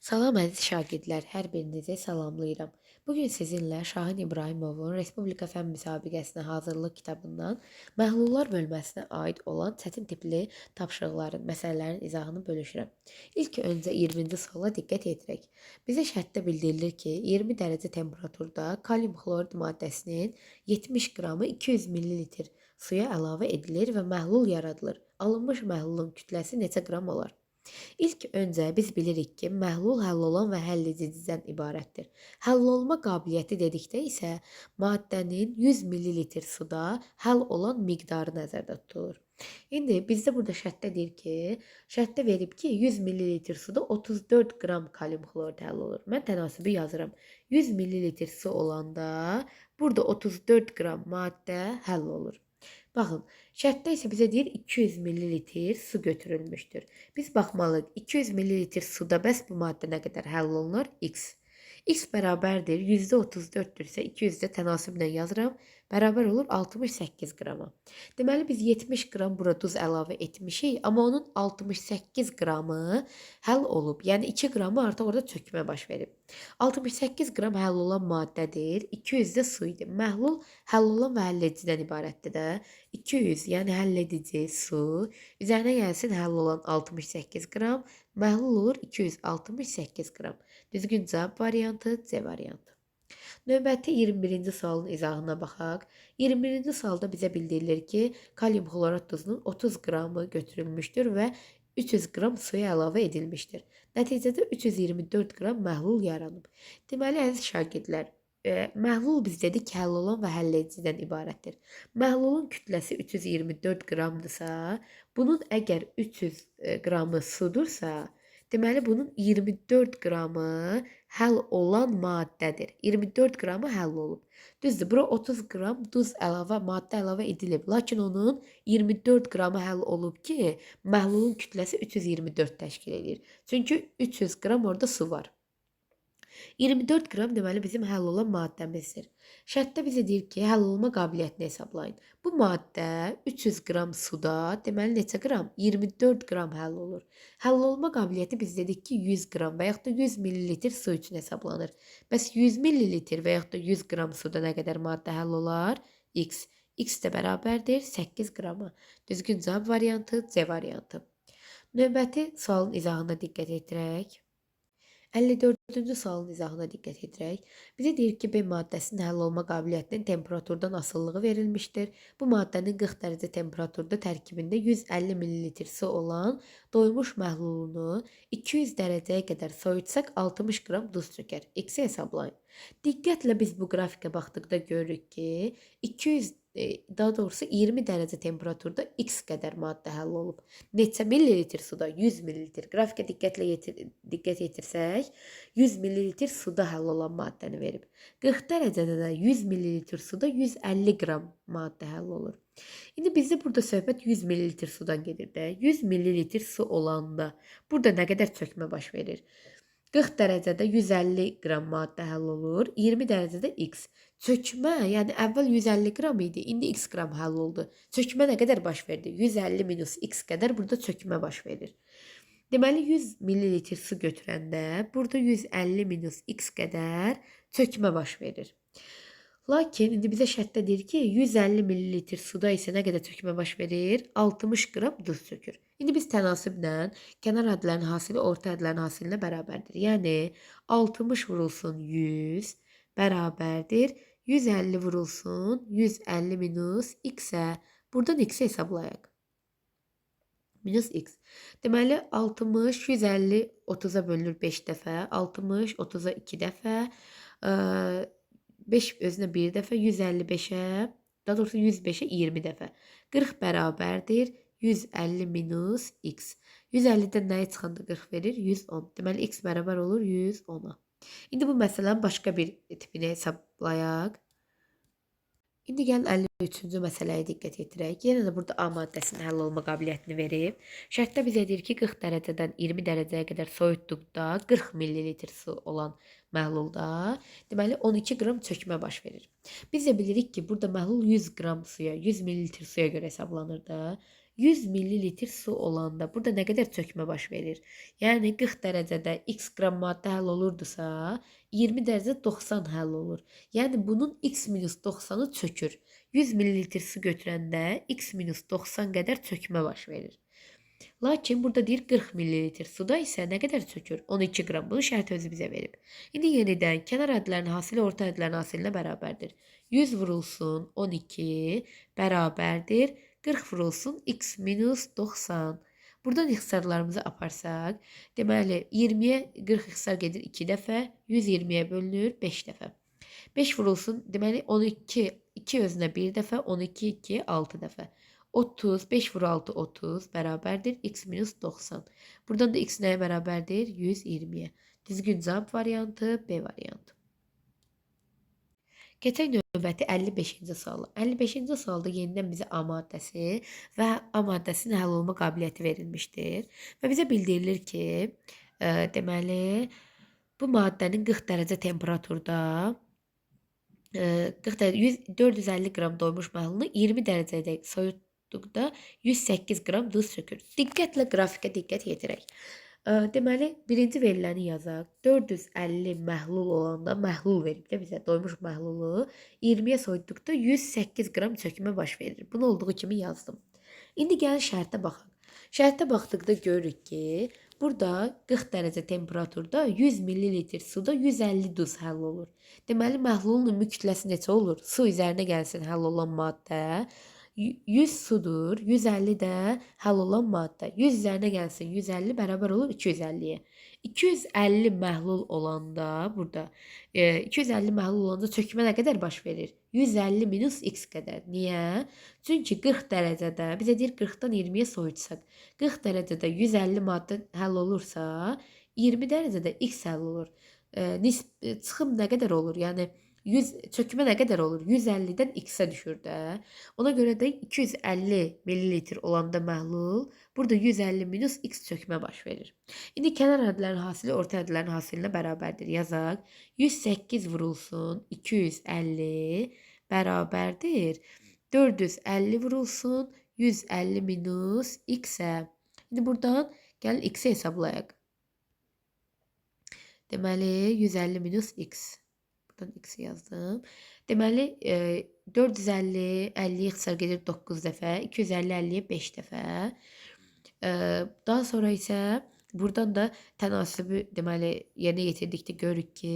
Salam əziz şagirdlər, hər birinizi salamlayıram. Bugün sizinlə Şahin İbrahimovun Respublika Fənn Müsabiqəsinə hazırlıq kitabından məhlullar bölməsinə aid olan çətin tipli tapşırıqların, məsələlərin izahını bölüşürəm. İlk öncə 20-ci suala diqqət yetirək. Bizə şərtdə bildirilir ki, 20 dərəcə temperaturda kalium xlorid maddəsinin 70 qramı 200 ml suya əlavə edilir və məhlul yaradılır. Alınmış məhlulun kütləsi neçə qram olar? İlk öncə biz bilirik ki, məhlul həll olan və həll edicidən ibarətdir. Həll olma qabiliyyəti dedikdə isə maddənin 100 ml suda həll olan miqdarı nəzərdə tutulur. İndi bizdə burada şərtdə deyir ki, şərtdə verib ki, 100 ml suda 34 qram kalium xlorid həll olur. Mən tənasibi yazıram. 100 ml su olanda burada 34 qram maddə həll olur. Baxın, şərtdə isə bizə deyir 200 ml su götürülmüşdür. Biz baxmalıyıq 200 ml suda bəs bu maddə nə qədər həll olunur? X. X bərabərdir %34-dürsə 200-də tənasiblə yazıram. Bərabər olur 68 qrama. Deməli biz 70 qram bura duz əlavə etmişik, amma onun 68 qramı həll olub. Yəni 2 qramı artıq orada çökmə baş verib. 68 qram həll olan maddədir. 200 də su idi. Məhlul həll olan və həll edicidən ibarətdir də. 200, yəni həll edici su, üzərinə gəlsin həll olan 68 qram, məhlul olur 268 qram. Düzgün cavab variantı C variantı. Növbəti 21-ci sualın izahına baxaq. 21-ci sualda bizə bildirilir ki, kalium xlorat duzunun 30 qramı götürülmüşdür və 300 qram suya əlavə edilmişdir. Nəticədə 324 qram məhlul yaranıb. Deməli, əziz şagirdlər, məhlul biz dedik həll olan və həll edicidən ibarətdir. Məhlulun kütləsi 324 qramdırsa, bunun əgər 300 qramı sudursa, deməli bunun 24 qramı həll olan maddədir. 24 qramı həll olub. Düzdür, bura 30 qram duz əlavə, maddə əlavə edilib. Lakin onun 24 qramı həll olub ki, məhlulun kütləsi 324 təşkil edir. Çünki 300 qram orada su var. 24 qram deməli bizim həll olan maddəmizdir. Şərtdə bizə deyir ki, həll olma qabiliyyətini hesablayın. Bu maddə 300 qram suda, deməli neçə qram? 24 qram həll olur. Həll olma qabiliyyəti biz dedik ki, 100 qram və yaxud da 100 ml su üçün hesablanır. Bəs 100 ml və yaxud da 100 qram suda nə qədər maddə həll olar? X. X də bərabərdir 8 qrama. Düzgün cavab variantı C variantı. Növbəti sualın izahına diqqət yetirək. 54-cü sualın izahına diqqət yetirək. Bizə deyir ki, B maddəsinin həll olma qabiliyyətinin temperaturdan asılılığı verilmişdir. Bu maddənin 40 dərəcə temperaturda tərkibində 150 ml su olan doymuş məhlulunu 200 dərəcəyə qədər soyutsaq 60 qram duz çökər. X-i hesablayın. Diqqətlə biz bu qrafikə baxdıqda görürük ki, 200, daha doğrusu 20 dərəcə temperaturda X qədər maddə həll olub. Neçə millilitr suda? 100 millilitr. Qrafikə diqqət yetirsək, 100 millilitr suda həll olan maddəni verib. 40 dərəcədə də 100 millilitr suda 150 qram maddə həll olur. İndi bizdə burada söhbət 100 millilitr sudan gedir də. 100 millilitr su olanda burada nə qədər çökmə baş verir? 40 dərəcədə 150 qram maddə həll olur. 20 dərəcədə X. Çökmə, yəni əvvəl 150 qram idi, indi X qram həll oldu. Çökmə nə qədər baş verdi? 150 minus X qədər burada çökmə baş verir. Deməli 100 millilitr su götürəndə burada 150 minus X qədər çökmə baş verir. Lakin indi bizə şərtdə deyir ki, 150 millilitr suda isə nə qədər çökmə baş verir? 60 qram duz çökür. İndi biz tənasiblə kənar hədlərin hasili orta hədlərin hasilinə bərabərdir. Yəni 60 vurulsun 100 bərabərdir 150 vurulsun 150 minus x-ə. Buradan x-i hesablayaq. Minus x. Deməli 60, 150 30-a bölünür 5 dəfə, 60 30-a 2 dəfə, 5 özünə 1 dəfə, 155-ə, daha doğrusu 105-ə 20 dəfə. 40 bərabərdir 150 minus x. 150-dən nəyi çıxanda 40 verir? 110. Deməli x bərabər olur 110-a. İndi bu məsələnin başqa bir tipini hesablayaq. İndi gəlin 53-cü məsələyə diqqət yetirək. Yenə də burada A maddəsinin həll olma qabiliyyətini verib. Şərtdə bizə deyir ki, 40 dərəcədən 20 dərəcəyə qədər soyutduqda 40 millilitr su olan məhlulda, deməli 12 qram çökmə baş verir. Biz də bilirik ki, burada məhlul 100 qram suya, 100 millilitr suya görə hesablanır da. 100 millilitr su olanda burada nə qədər çökmə baş verir? Yəni 40 dərəcədə x qram maddə həll olurdusa, 20 dərəcədə 90 həll olur. Yəni bunun x minus 90-ı çökür. 100 millilitr su götürəndə x minus 90 qədər çökmə baş verir. Lakin burada deyir 40 millilitr suda isə nə qədər çökür? 12 qram. Bunu şərt özü bizə verib. İndi yenidən kənar hədlərin hasili orta hədlərin hasilinə bərabərdir. 100 vurulsun 12 bərabərdir 40 vurulsun x minus 90. Buradan ixtisarlarımızı aparsaq, deməli 20-yə 40 ixtisar gedir 2 dəfə, 120-yə bölünür 5 dəfə. 5 vurulsun, deməli 12, 2 özünə 1 dəfə, 12, 2, 6 dəfə. 30, 5 vur 6, 30 bərabərdir x minus 90. Buradan da x nəyə bərabərdir? 120-yə. Düzgün cavab variantı B variantı. Keçək növbəti 55-ci suala. 55-ci sualda yenidən bizə A maddəsi və A maddəsinin həll olma qabiliyyəti verilmişdir. Və bizə bildirilir ki, deməli, bu maddənin 40 dərəcə temperaturda 40 dərəcə, 450 qram doymuş məhlulunu 20 dərəcədə soyutduqda 108 qram duz çökür. Diqqətlə qrafikə diqqət yetirək. Deməli, birinci veriləni yazaq. 450 məhlul olanda, məhlul verib də bizə, doymuş məhlulu 20-yə soyutduqda 108 qram çökmə baş verir. Bunu olduğu kimi yazdım. İndi gəlin şərtə baxaq. Şərtə baxdıqda görürük ki, burada 40 dərəcə temperaturda 100 millilitr suda 150 duz həll olur. Deməli, məhlulun ümumi kütləsi neçə olur? Su üzərinə gəlsin həll olan maddə. 100 sudur, 150 də həll olan maddə. 100 üzərinə gəlsin, 150 bərabər olur 250-yə. 250 məhlul olanda burada 250 məhlul olanda çökmə nə qədər baş verir? 150 minus x qədər. Niyə? Çünki 40 dərəcədə, bizə deyir 40-dan 20-yə soyutsaq, 40 dərəcədə 150 maddə həll olursa, 20 dərəcədə x həll olur. Çıxım nə qədər olur? Yəni 100 çökmə nə qədər olur? 150-dən x-ə düşür də. Ona görə də 250 millilitr olanda məhlul, burada 150 minus x çökmə baş verir. İndi kənar hədlərin hasili orta hədlərin hasilinə bərabərdir. Yazaq. 108 vurulsun 250 bərabərdir. 450 vurulsun 150 minus x-ə. İndi buradan gəlin x-i hesablayaq. Deməli 150 minus x. Buradan x yazdım. Deməli, 450 50-yə ixtisar gedir 9 dəfə, 250 50-yə 5 dəfə. Daha sonra isə buradan da tənasübü deməli yerinə yetirdikdə görürük ki,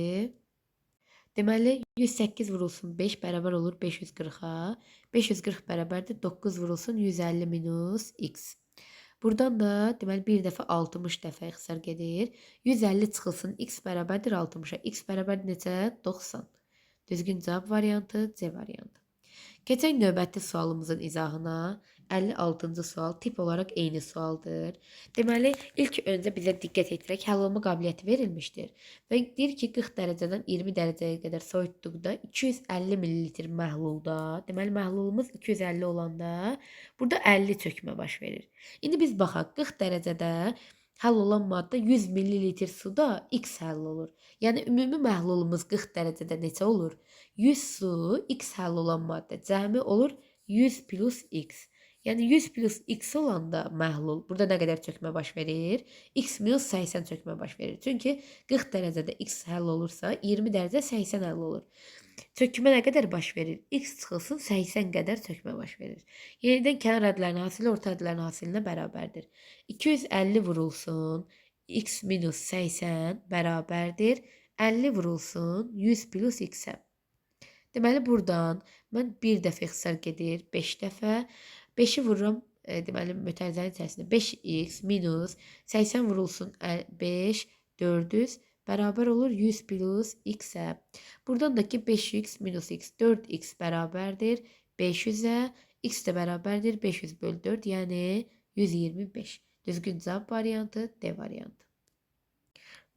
deməli 108 vurulsun 5 bərabər olur 540-a. 540 bərabərdir 9 vurulsun 150 minus x. Buradan da deməli bir dəfə 60 dəfə ixtisar gedir. 150 çıxılsın x bərabərdir 60-a. X bərabərdir neçə? 90. Düzgün cavab variantı C variantı. Keçək növbəti sualımızın izahına. 56-cı sual tip olaraq eyni sualdır. Deməli, ilk öncə bizə diqqət yetirək, həll olma qabiliyyəti verilmişdir. Və deyir ki, 40 dərəcədən 20 dərəcəyə qədər soyutduqda 250 millilitr məhlulda, deməli məhlulumuz 250 olanda burada 50 çökmə baş verir. İndi biz baxaq, 40 dərəcədə həll olan maddə 100 millilitr suda x həll olur. Yəni ümumi məhlulumuz 40 dərəcədə neçə olur? 100 su, x həll olan maddə cəmi olur 100 plus x. Yəni 100 plus x olanda məhlul burada nə qədər çökmə baş verir? X minus 80 çökmə baş verir. Çünki 40 dərəcədə x həll olursa, 20 dərəcə 80 həll olur. Çökmə nə qədər baş verir? X çıxılsın 80 qədər çökmə baş verir. Yenidən kənar hədlərin hasili orta hədlərin hasilinə bərabərdir. 250 vurulsun x minus 80 bərabərdir. 50 vurulsun 100 plus x-ə. Deməli buradan mən bir dəfə ixtisar gedir, 5 dəfə. 5-i vururam, deməli mötərizənin içərisində 5x minus 80 vurulsun 5, 400 bərabər olur 100 plus x-ə. Buradan da ki 5x minus x 4x bərabərdir 500-ə, x də bərabərdir 500 bölü 4, yəni 125. Düzgün cavab variantı D variantı.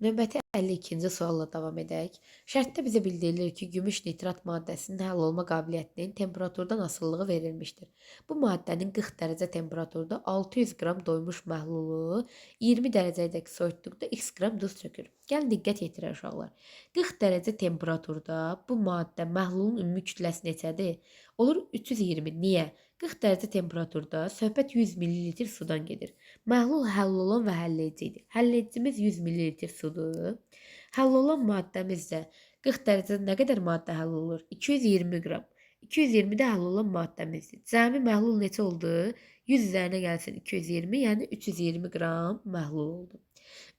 Növbəti 52-ci sualla davam edək. Şərtdə bizə bildirilir ki, gümüş nitrat maddəsinin həll olma qabiliyyətinin temperaturdan asılılığı verilmişdir. Bu maddənin 40 dərəcə temperaturda 600 qram doymuş məhlulu 20 dərəcəyədək soyutduqda x qram duz çökür. Gəlin diqqət yetirək uşaqlar. 40 dərəcə temperaturda bu maddə məhlulun ümumi kütləsi neçədir? Olur 320. Niyə? 40 dərəcə temperaturda söhbət 100 ml sudan gedir. Məhlul həll olan və həll edicidir. Həll edicimiz 100 ml sudur. Həll olan maddəmiz də 40 dərəcədə nə qədər maddə həll olur? 220 qram. 220 də həll olan maddəmizdir. Cəmi məhlul neçə oldu? 100 üzərinə gəlsin 220, yəni 320 qram məhlul oldu.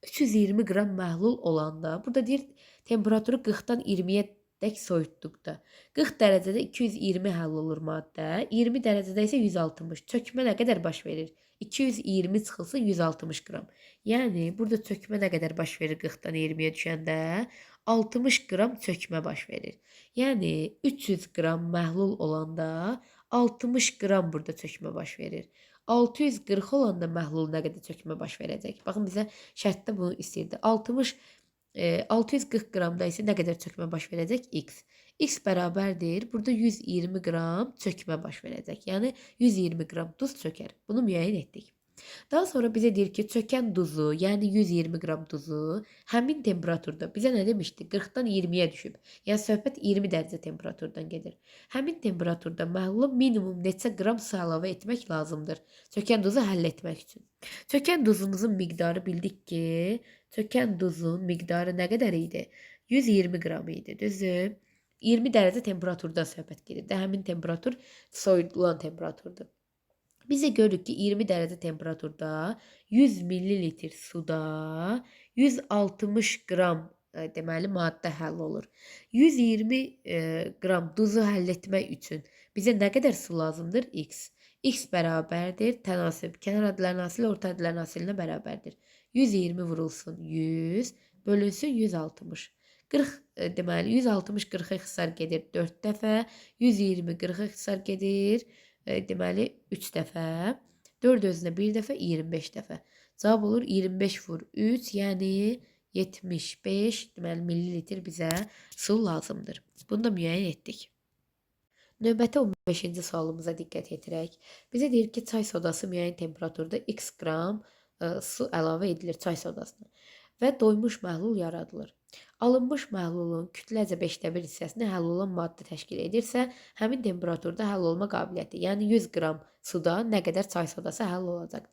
320 qram məhlul olanda, burada deyir temperaturu 40-dan 20-yə dək soyutduqda 40 dərəcədə 220 həll olur maddə, 20 dərəcədə isə 160. Çökmə nə qədər baş verir? 220 çıxılsın 160 qram. Yəni burada çökmə nə qədər baş verir 40-dan 20-yə düşəndə? 60 qram çökmə baş verir. Yəni 300 qram məhlul olanda 60 qram burada çökmə baş verir. 640 olanda məhlul nə qədər çökmə baş verəcək? Baxın bizə şərtdə bunu istəyirdi. 640 qramda isə nə qədər çökmə baş verəcək? X. X bərabərdir. Burada 120 qram çökmə baş verəcək. Yəni 120 qram duz çökər. Bunu müəyyən etdik. Daha sonra bizə deyir ki, çökən duzu, yəni 120 qram duzu həmin temperaturda bizə nə demişdi? 40-dan 20-yə düşüb. Yəni söhbət 20 dərəcə temperaturdan gedir. Həmin temperaturda məhlula minimum neçə qram su əlavə etmək lazımdır? Çökən duzu həll etmək üçün. Çökən duzumuzun miqdarı bildik ki, çökən duzun miqdarı nə qədər idi? 120 qram idi, düzdür? 20 dərəcə temperaturda söhbət gedir. Də həmin temperatur soyudulan temperaturdur. Biz də görürük ki, 20 dərəcə temperaturda 100 ml suda 160 qram deməli maddə həll olur. 120 qram duzu həll etmək üçün bizə nə qədər su lazımdır? X. X bərabərdir. Tənasüb kənar hədlərin hasili orta hədlərin hasilinə bərabərdir. 120 vurulsun 100 bölünsün 160. 40 deməli 160 40-a ixtisar gedir 4 dəfə, 120 40-a ixtisar gedir deməli 3 dəfə, 4 özünə 1 dəfə, 25 dəfə. Cavab olur 25 vur 3, yəni 75 deməli millilitr bizə su lazımdır. Bunu da müəyyən etdik. Növbəti 15-ci sualımıza diqqət yetirək. Bizə deyir ki, çay sodası müəyyən temperaturda x qram su əlavə edilir çay sodasına və doymuş məhlul yaradılır. Alınmış məhlulun kütləcə 5də 1 hissəsini həll olan maddə təşkil edirsə, həmin temperaturda həll olma qabiliyyəti, yəni 100 qram suda nə qədər çay sodası həll olacaqdır.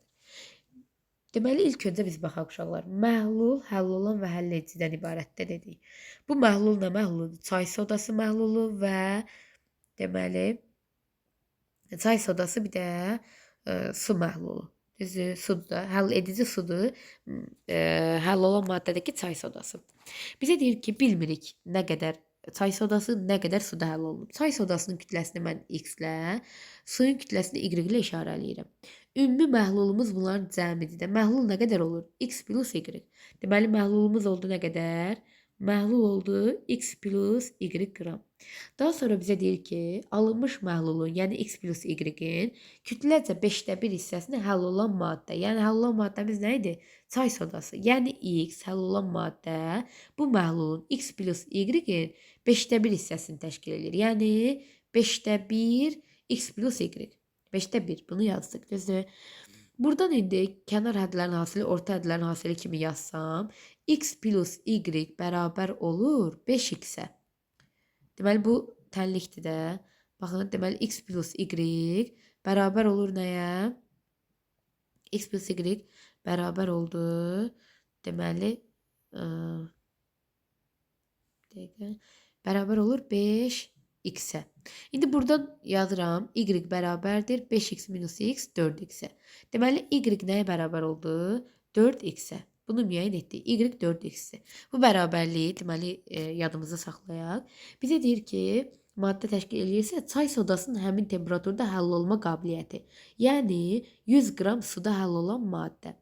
Deməli, ilk öncə biz baxaq uşaqlar. Məhlul həll olan və həll edicidən ibarətdir dedik. Bu məhlul nə məhluludur? Çay sodası məhlulu və deməli, çay sodası bir də su məhlulu. Düzdür, sudur da. Həll edici sudur. Həll olan maddədəki çay sodası. Bizə deyir ki, bilmirik nə qədər çay sodası, nə qədər suda həll olunub. Çay sodasının kütləsini mən X-lə, suyun kütləsini Y ilə işarə eləyirəm. Ümumi məhlulumuz bunların cəmidir də. Məhlul nə qədər olur? X plus Y. Deməli, məhlulumuz oldu nə qədər? Məhlul oldu X plus Y qram. Daha sonra bizə deyir ki, alınmış məhlulun, yəni X plus Y-in kütləcə 5də 1 hissəsini həll olan maddə. Yəni həll olan maddəmiz nə idi? Çay sodası. Yəni X həll olan maddə bu məhlulun X plus Y-in 5də 1 hissəsini təşkil edir. Yəni 5də 1 X plus Y. 5də 1 bunu yazdıq, düzdür? Buradan indi kənar hədlərin hasili orta hədlərin hasili kimi yazsam, X plus Y bərabər olur 5x-ə. Deməli, bu tənlikdir də. Baxın, deməli, X plus Y bərabər olur nəyə? X plus Y bərabər oldu. Deməli, dəqiqə, bərabər olur 5x-ə. İndi buradan yazıram. Y bərabərdir 5x minus x 4x-ə. Deməli, Y nəyə bərabər oldu? 4x-ə. Bunu müəyyən etdik. Y 4x-dir. Bu bərabərliyi deməli yadımızda saxlayaq. Bizə deyir ki, maddə təşkil eləyirsə, çay sodasının həmin temperaturda həll olma qabiliyyəti. Yəni 100 qram suda həll olan maddə.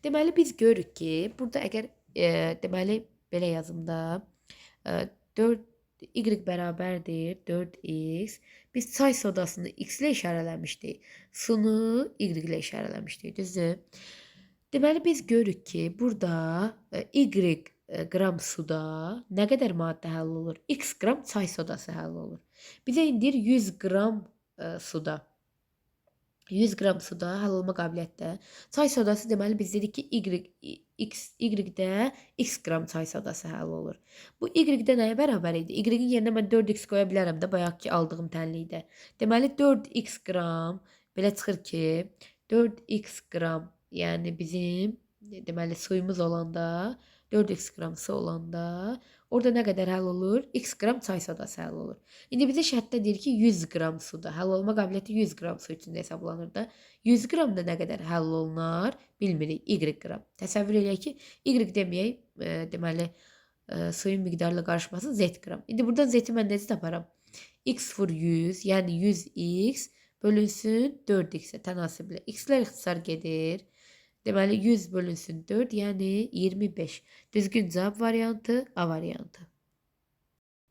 Deməli biz görürük ki, burada əgər deməli belə yazım da 4 Y bərabərdir 4x. Biz çay sodasını x ilə işarələmişdik. Sunu Y ilə işarələmişdik, düzdür? Deməli biz görürük ki, burada Y qram suda nə qədər maddə həll olur? X qram çay sodası həll olur. Bizə indi deyir 100 qram suda. 100 qram suda həll olma qabiliyyətdə çay sodası, deməli biz dedik ki, Y, X, Y-də X qram çay sodası həll olur. Bu Y-də nəyə bərabər idi? Y-in yerinə mən 4X qoya bilərəm də bayaqki aldığım tənlikdə. Deməli 4X qram belə çıxır ki, 4X qram, yəni bizim deməli suyumuz olanda 4X qram su olanda orada nə qədər həll olur? X qram çay sodası həll olur. İndi bizə şərtdə deyir ki, 100 qram suda həll olma qabiliyyəti 100 qram su içində hesablanır da. 100 qramda nə qədər həll olunar? Bilmirik. Y qram. Təsəvvür eləyək ki, Y deməyək, deməli suyun miqdarı ilə qarışmasın, Z qram. İndi buradan Z-i mən necə taparam? X vur 100, yəni 100x bölünsün 4x-ə tənasiblə. X-lər ixtisar gedir. Deməli 100 bölünsün 4, yəni 25. Düzgün cavab variantı A variantı.